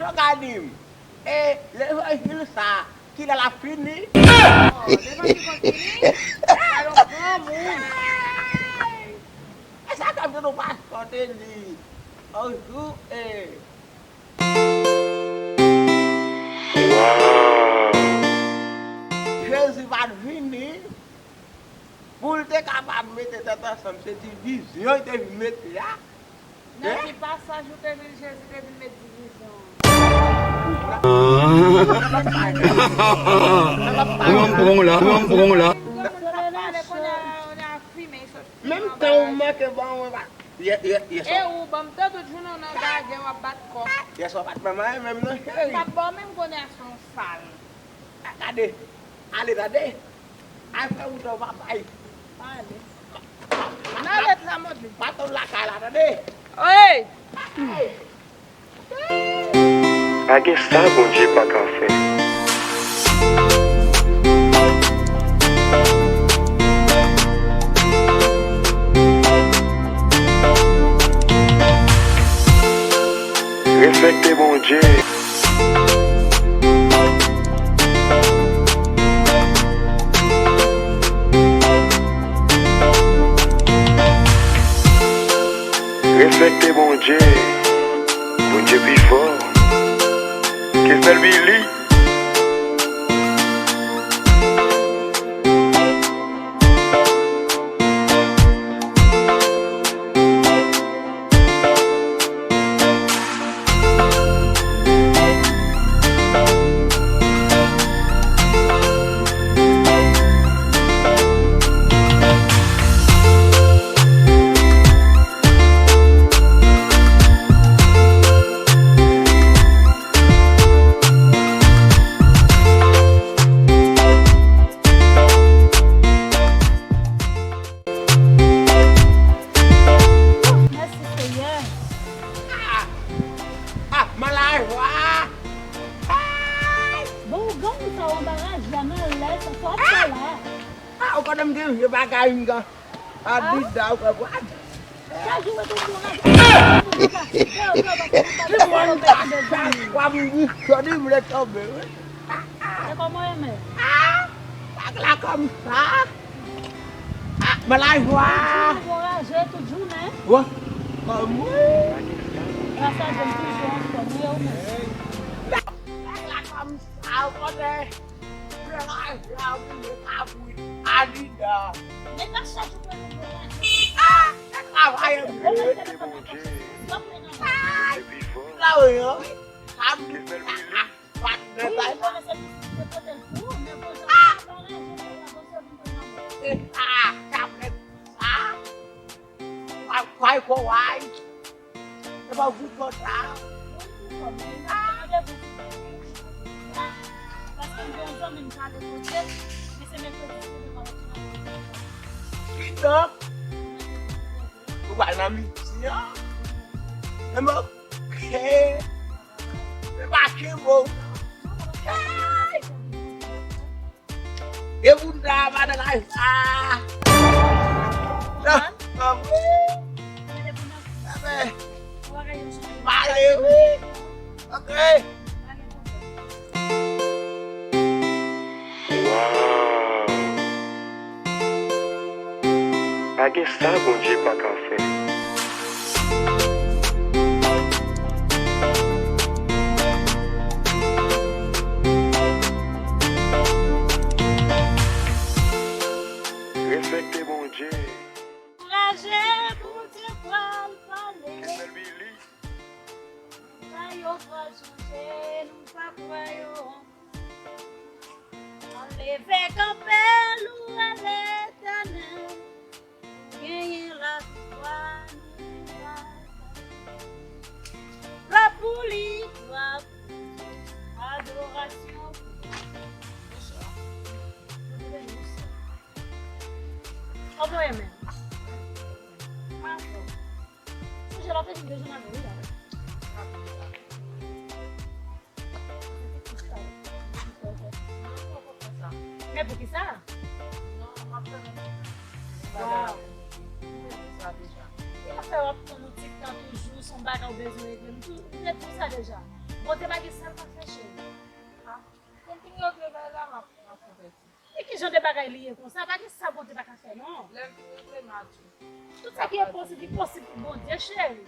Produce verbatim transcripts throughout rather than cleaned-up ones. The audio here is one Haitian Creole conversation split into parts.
Yo ka di m, e levanjil sa, kilè l ap fini? Oh, levanjil konn fini? Sa yo granmoun. E sa k ap di nou pastè te di yon jou, e, Jezi pa t vini pou l te kapab mete tèt ansanm, se divizyon l te vin mete a. Nan ki pasaj ou te li Jezi te vin met divizyon an? Ou wè m pran w la, ou wè m pran w la. Menm tan ou manke ban mwen pa. Yè, yè, yè swa. E ou ban m tan tout jounen w nan gagè w ap bat kò. Yè swa pa t ban mwen menm non cheri. M p ap ba w menm konnen a se yon sal. A, gade. Ale tande. Ay frè mouton pa bay. Ale. Nan lèt la mande. Baton lakay la tande. Oye. Pa gen sa Bondye pa ka fè. Respekte Bondye. Respekte Bondye. Bondye pi fò. Ke sèl Billy. Mèsi Seyè. Ah, ah, malajwa. Ay! Bon, ou gang sa w anba raje a nan lè sa, sa w ap fè la? Ah, ou konnen m gen vye bagay m gen. Adidas, ou konprann? Chak jou mwen te di w raje. Ki moun sa, chak fwa m di jodi m vle tonbe, wi. E kòman w renmen? Ah! Bak la kòm sa. Ah, malajwa. Tout jounen, bon raje, tout jounen. Wè, kòm wi. Gras a Dye, m toujou anfòm, wi, ou menm? Bak la kòm sa, ou konnen. Malajwa, ou konnen kabrit, Adidas. Men pa chak jou pou nou bon raje. Ah, se travay, wi. Ay, travay, wi. Sa m di, ah, ah. Patnè sa. Wi, mwen se misye ki te pote l pou ou, men bon jan ou pa raje, mwen la bon sèvi mwen nan mwen. E sa, sa prèt sa. Kay koway. E pa ou ki konn sa. Wi, ou konn, men mwen randevou pou mwen. Paske m gen yon zanmi m prale pote l, men se mèkredi se devan lòt nan. Kidonk, ou pral nan mitan. E mwen, ok. E pa kenbe w. Ay! E moun sa a pa nan kay sa. Non, non, wi. Enben, pale, wi. Ok. Wow! Pa gen sa Bondye pa ka fè. Respekte Bondye. Ankouraje, Bondye pral pale. Sa yo pral chanje, nou pa kwè yo. Ann leve kanpe, louwe Letènèl. Ou genyen laviktwa, nou pa. Glwa pou li, glwa pou li. Adorasyon pou li. Kòman w ye menm? Mwen anfòm. Sonje lè w te di m deja m ap vini la. Men poukisa? Waw. Ki afè w ap pran nou ti tan toujou, se yon bagay ou bezwen regle. M tou, m te di w sa deja. Bondye pa gen sa l pa fè, cheri. Lè m fin regle bagay la, m ap, m ap konvèti. E ki jan de bagay li ye konsa? Pa gen sa Bondye pa ka fè, non. Lè m fin regle, m a di w. Tout sa ki enposib, li posib pou Bondye, cheri.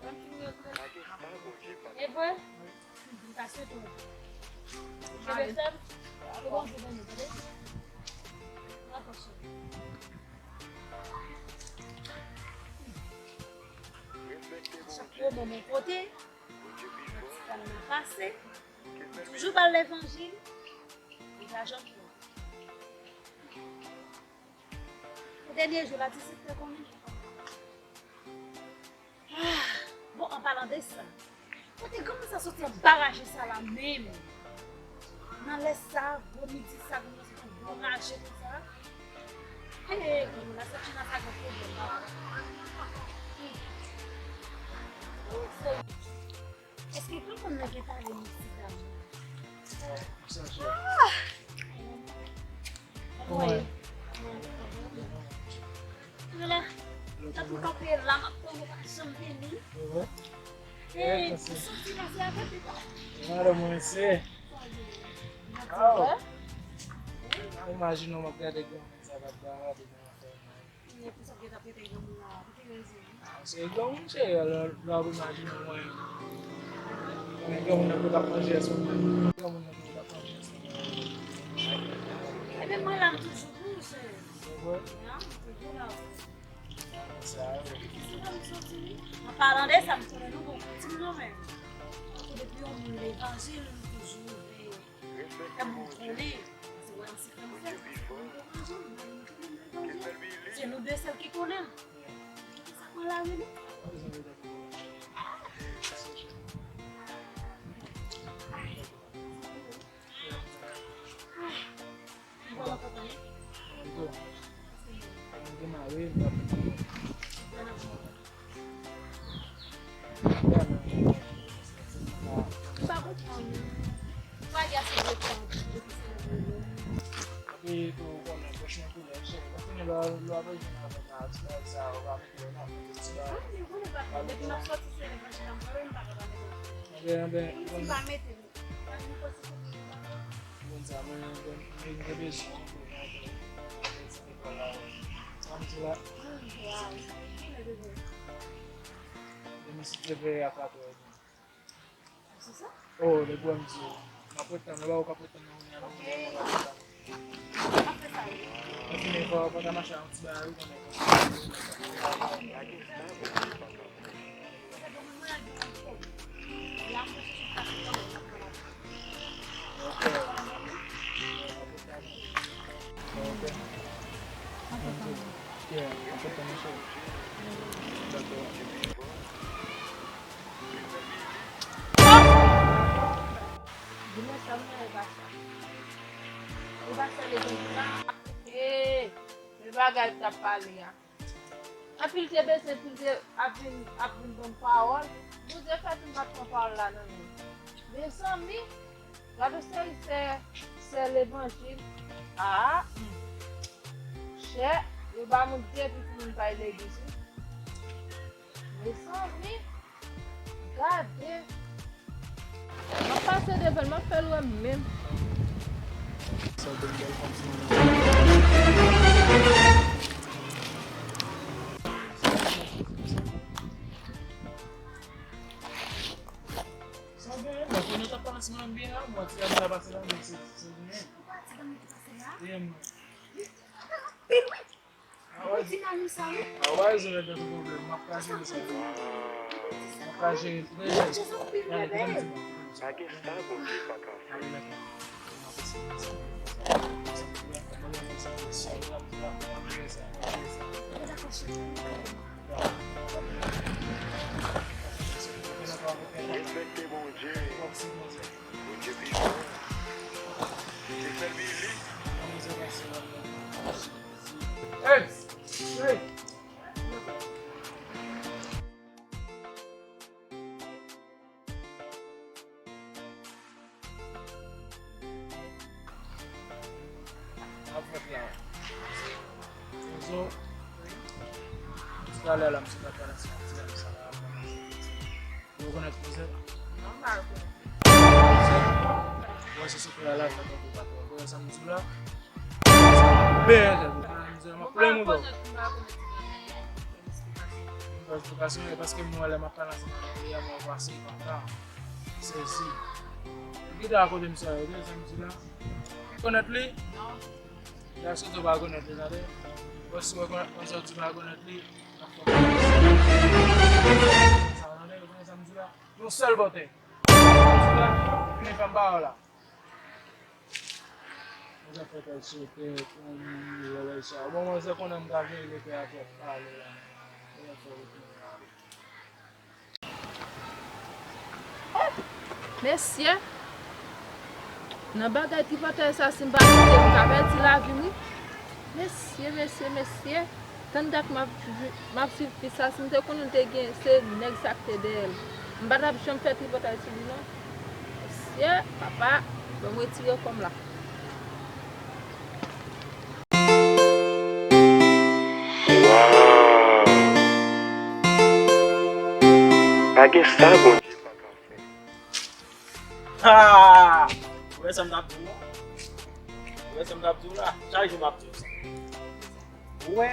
Lè m fin regle. E vre? M ta swete w. Cheve fèm. Ke Bondye beni w, tande? Dakò, cheri. Chak pwoblèm yon kote, yon ti tan nan pase, toujou ba l levanjil, li pa janm pran. Pou dènye jou la, ti sèk te konnen. Ah, bon, an palan de sa, kote granmoun sa soti anba raje sa la menm? Nan lè sa, gwo midi sa, granmoun soti anba raje konsa. Hey, granmoun la soti nan sa gwo pwoblèm la. Èske granmoun nan gentan ale nan ti dam nan? Ah! Kòman ye? Mwen la, tankou kanpe la, m ap tann ou pa janm vini. Hey, ou soti pase avèk li, pa? Madanm mwen se. Imajine w, m ap gade granmoun sa k ap gade nan afè mwen. Kounye a, pou sa w gentan pete granmoun la, pou ki rezon? Ah, se granmoun, se lè, lè w ap imajine mwen. Mwen granmoun nan pou t ap manje sou mwen. Granmoun nan pou t ap manje sou mwen. Ebyen, mwen la, m toujou pou ou, cheri. Se vre? Non, m toujou la. Sa yo. An palan de sa, m konnen nou gon ti moun menm. Tankou depi yon moun levanjil, nou toujou veye. Fè moun konnen. Se wè yon sikrè m fè. Se nou de sèl ki konnen. Sa pran lari nou. Konn sa, mwen, mwen, mwen, mwen bezwen pou mwen, mwen, mwen, mwen, mwen, sa m di la. Demen si Dye vle a katòz. Oh, depi w di, m ap ret tann, ou pa ou k ap ret tann nan kounye a, non, mwen, mwen, mwen, mwen, mwen. Mwen fini fò, fò ta mache a yon ti bagay, wi, konnen. Ee, se bagay l t ap pale a. Anpi l te bese, anpi l te ap vin, ap vin ban m pawòl. Bondye fè tou m pa t pran pawòl la nan men l. Mezanmi, gade yon seri sè, sè levanjil. Aa, hmm. Chè, yo ba moun depi pou moun bay legliz, wi. Mezanmi, gade. M ap pase devan l, m ap fè l wè m menm. Sa w te bèl kòmsi mwen. Sa w genyen? Mwen konnen w t ap pale ansanm avè m byen la, mwen ti gade sa pase la, men se, se byen. Ou pa ti gade ki pase la? Byen, mwen. Anpil, wi. Ou di nan nou sa, wi. A, w a rezon, nèg, gen pwoblèm. M ap ka jere sa. M ap ka jere l trè byen. Gade, gade, gade. Pa gen sa Bondye pa ka fè. Respekte Bondye. Bondye pi gran. Se sèl li. Hey! Hey! Ap fèt la. Zozo. Talè la, misye t ap pale ansanm ak ti dam sa la. Ou konèt mizè? Non, m pa rekonèt. Mizè? Ou wè se sou pla la, sa tankou pa twò. Ou wè sa m di w la? Bèl, m di w la, m ap plen mouda w. Fè esplikasyon, e paske m wè lè m ap pale ansanm avèk li a, mwen pase kontan. Sezi. Gita a kote misye a ye, sa m di la? Ou konèt li? Non. Gason, ou pa konèt li, tande. Bon, si w konèt, konsa ou di pa konèt li, n ap fè sa, tande, ou konn sa m di la? Yon sèl bòtèy. Sa m di la, fini fè m pawòl la. Mwen sa fè kal sote, pou mwen, mwen, mwen, sa. Bon, mwen se konnen m ka veye le pè a twòp pale la. Mwen fè wout mwen. Mesye, nan bagay tripotay sa, si m pa kite, m ka pèdi lavi m, wi. Mesye, mesye, mesye. Tann dat m ap, m ap swiv fi sa, si m te konnen l te gen, se nèg sa k te dèyè l. M pa t ap janm fè tripotay sou li, non. Mesye, papa, ban m retire kò m la. Waw! Pa gen sa Bondye pa ka fè. Ha! Ou wè sa m t ap di w la? Ou wè sa m t ap di w la? Chak jou m ap di w sa. Ou wè,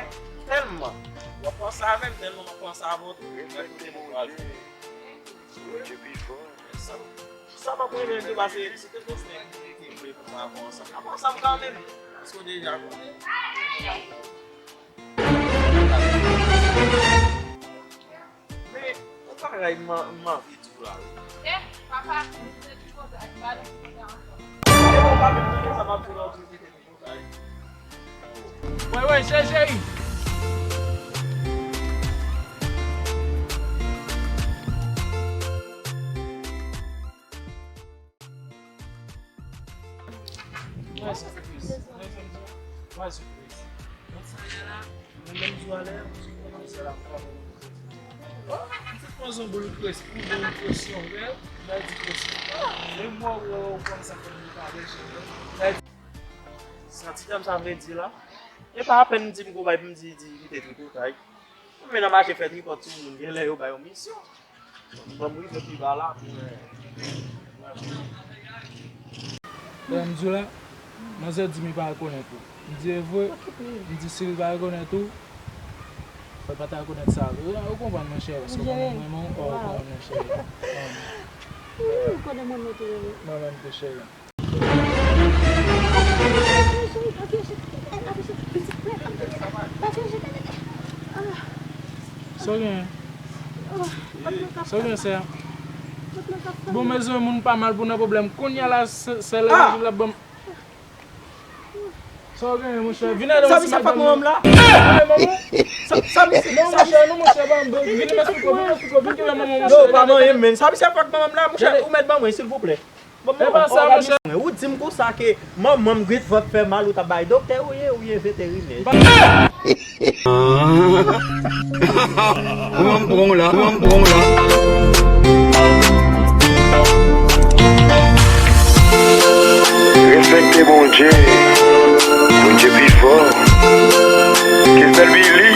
tèlman w ap panse avè m, tèlman m ap panse avè w tou. Gad kote nou pral. Bondye pi fò. Sa, sa pa mwen menm tou, paske se te konsa ki te vle pou m avè w ansanm. N ap ansanm kanmenm. Paske w deja konnen. Men, yon bagay m, m anvi di w la, wi. Eh, papa, m te di konsa, m pa nan konsa ankò. E bon, pa menm tande sa m ap di w la, w tou rete nan konsa, wi. Wi, wi, cheri, cheri. Mwen sou plis. Mwen sou plis. Mwen sou plis. Mwen menm jou alè, mwen sou plis. Oh, m te pran yon boul kres, pou yon presyon, wè, bay di presyon. E mwen wè ou konn sa fè m pale, cheri. Sa ti dam sa vle di la. E pa apèn m di m gon bay pou m di, di, m te tripotay. Ou vin nan mache fè tripòt sou moun, genlè yo ba yo misyon. Ban m rive pi ba la pou mwen. Lè m di w la, manzè di m li pa rekonèt ou. M di e vre, m di si li pa rekonèt ou, fò l pa ta rekonèt sa vre. Ou konprann, monchè, paske ou konnen m renmen w, ou konprann, monchè. Ou konnen mwen renmen w tou, bebe. Mwen menm tou, cheri. Sa w gen? Sa w gen, sè? Bon, mezanmi, moun pa mal pou nan pwoblèm. Kounye a la, sè, sè Levanjil la ban m. Sa w gen, monchè? Vin ede m. Sa misye fè ak manman m la? Sa, sa misye, non, monchè, non, monchè, ban m, vin m eksplike w, vin m eksplike w, vin kenbe manman w, monchè. Non, pa manyen m, men. Sa misye fè ak manman m la, monchè, ou mèt ban mwen, silvouplè. Bon, e pa sa, monchè. Ou di m konsa ke manman m grenn vant fè mal, ou t ap bay doktè, ou ye, ou ye veterinè. Kòman m pran w la? Kòman m pran w la? Respekte Bondye. Bondye pi fò. Ke sèl Billy.